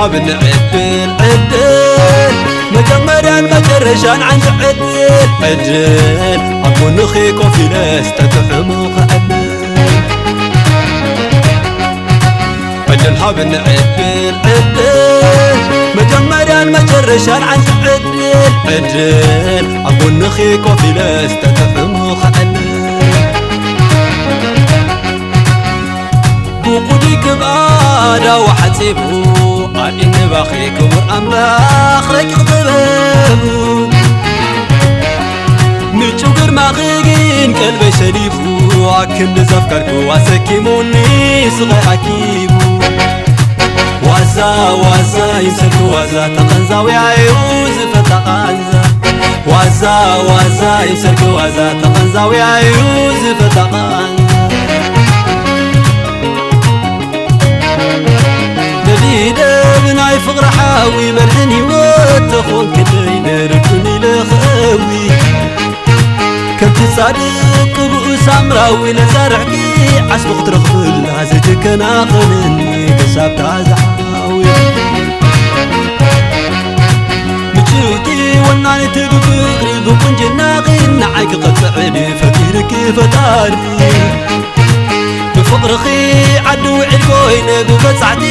ኣብ ንዕድል ዕድል መጀመርያን መጨረሻን ዓንዲ ዕድል ዕድል ኣብ ጎንኺ ኮፍ ኢለስ ተጥዕሙ ክዕድል ዕድል ሃብኒ ዕድል ዕድል መጀመርያን መጨረሻን ዓንዲ ዕድል ዕድል ኣብ ጎንኺ ኮፍ ኢለስ ተጥዕሙ ክዕድል ብቑዲ ክብኣዳ ወሓጺቡ ኣዲኒ ባኺ ክቡር ኣምላኽ ረቂቕ ጥበቡ ምቹው ግርማኺ ግን ቀልበይ ሰሊቡ ኣክንዲ ዘፍቀርኩ ኣሰኪሙኒ ስቓይ ኣኪቡ ዋዛ ዋዛ ይምሰልኩ ዋዛ ተቐንዛውያዩ ዝፈታ ቃንዛ ዋዛ ዋዛ ይምሰልኩ ዋዛ ተቐንዛውያዩ ዝፈታ ቃንዛ ነዲደ ብናይ ፍቕሪ ሓዊ መድሕን ህይወት ተኾንክለይ ነርዱን ኢለ ኸእዊ ከምቲ ጻድቅ ቅቡእ ሳምራዊ ነዛ ርሕቂ ዓስቢ ክትረኽብላ ዘይትከናኸነኒ ክሳብታ ዝሓዊ ምጭውቲ ወናኒት ብፍቕሪ ብቁንጅናኺ ንዓይ ክቐጽዕኒ ፈጢርኪ ፈጣሪ ብፍቕርኺ ዓዲ ውዒል ኮይነ ብበጻሕቲ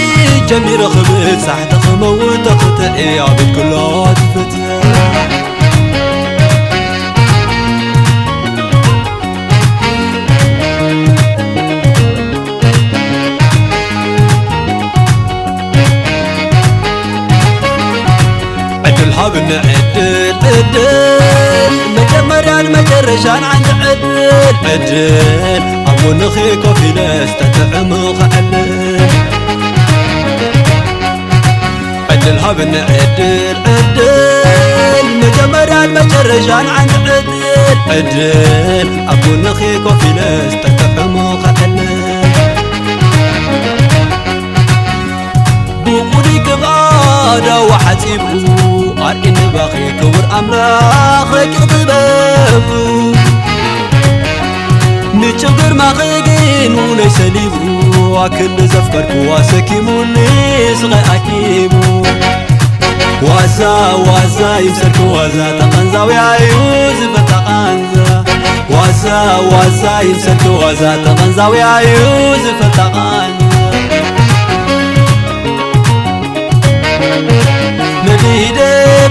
ጀሚረ ክብጻሕ ተኽመውት ተኽትዒ ኣቢልክሎ ትፍትሕ ዕድል ሃብኒ ዕድል ዕድል መጀመርያን መጨረሻን ዓንዲ ዕድል ዕድል ኣብ ጎንኺ ኮፍ ኢለ ዝተጥዕሙ ክዕልል ዕድል ሃብኒ ዕድል ዕድል መጀመርያን መጨረሻን ዓንዲ ዕድል ዕድል ኣብ ጎንኺ ኮፍ ኢለ ዝተጥዕሙ ክዕልል ብቑዲ ክብኣዳ ወሓጺቡ ኣርኢኒ ባኺ ክቡር ኣምላኽ ረቂቕ ጥበቡ ንጭው ግርማኺ ግን ውነይ ሰሊቡ ኣክንዲ ዘፍቀርኩዋ ሰኪሙኒ ስቓይ ኣኪቡ ዋዛ ዋዛ ይምሰልኪ ዋዛ ተቐንዛውያዩ ዝፈታ ቃንዛ ዋዛ ዋዛ ይምሰልኪ ዋዛ ተቐንዛውያዩ ዝፈታ ቃንዛ ነዲደ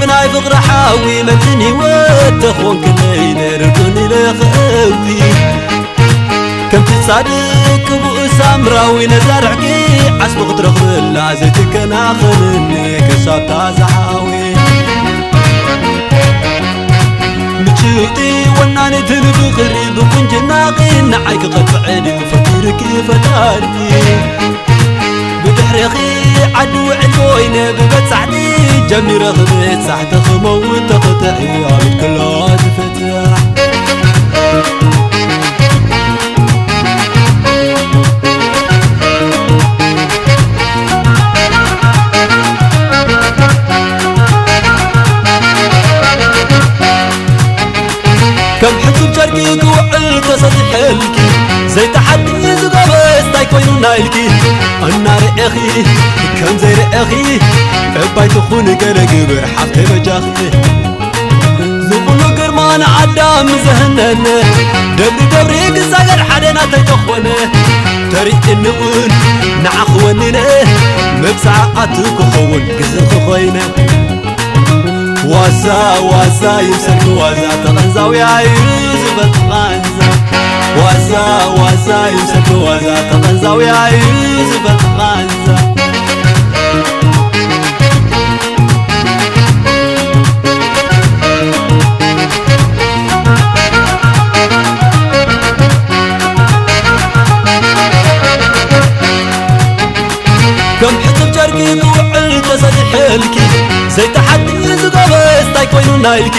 ብናይ ፍቕሪ ሓዊ መድን ህይወት ተኾንክለይ ነርዱን ኢለ ኸእዊ ከምቲ ጻድቅ ቅቡእ ሳምራዊ ነዛ ርሕቂ ዓስቢ ክትረኽበላ ዘይትከናኸነኒ ከሳብታ ዝሓዊ ምችውቲ ወናኒትን ብኽሪ ብቁንጅናኺ ንዓይ ክቐጥዐ ድዩ ፈጢርኪ ፈጣሪ ብድሕሬኺ ዓዲ ውዕል ኮይነ ብበጻሕቲ ጀሚረ ክብጻሕ ተኽመውት ተኽትዒ ኣቢድ ክሎ ትፍትሕ ከም ሕጹብ ጨርቂ ክውዕል ተሰጢሐልኪ ዘይተሓድኒ ዝጎበዝ ታይ ኮይኑ ናይልኪ እናርኤኺ ከም ዘይርኤኺ እባይ ትኹን ገለ ግብር ሓፍተይ በጃኺ ዝኹሉ ግርማ ንኣዳም ዘህነነ ደብሪ ደብሪ ክሳገር ሓደ ናተይ ተኾነ ተሪእኒ እውን ንዓኺ ወኒነ መብጽዓ ኣቱ ክኸውን ግዝእኺ ኮይነ ዋዛ ዋዛ ይምሰልኪ ዋዛ ተቐንዛውያ እዩ ዝበል ቃንዛ ዋዛ ዋዛ ይምሰልኪ ዋዛ ተቐንዛውያ እዩ ዝበል ቃንዛ ከም ሕጽብ ጨርቂ ክውዕል ተሰጢሐልኪ ዘይተሓድኒ ዝጎበዝ ታይ ኮይኑ ናይልኪ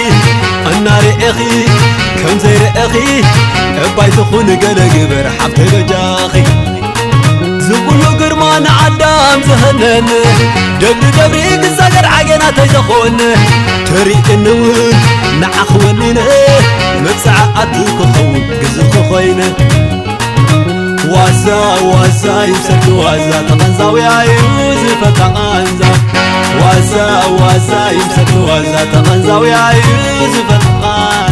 እናርኤኺ ከም ዘይርኤኺ እባይ ትኹን ገለ ግበር ሓፍተይ በጃኺ ዝኩሉ ግርማ ንኣዳም ዝኸነን ደብሪ ደብሪ ክሳገር ዓገና ተይተኾን ተሪእኒ እውን ንዓኺ ወኒነ መብፅዓ ኣቱ ክኸውን ግዝኺ ኮይነ ዋዛ ዋዛ ይምሰል ዋዛ ተቐንዛዊ ኣዩ ዝፈታ ቓንዛ። ዋዛ ዋዛ ይምሰል ዋዛ ተቐንዛዊ ኣዩ ዝፈታ ቓንዛ።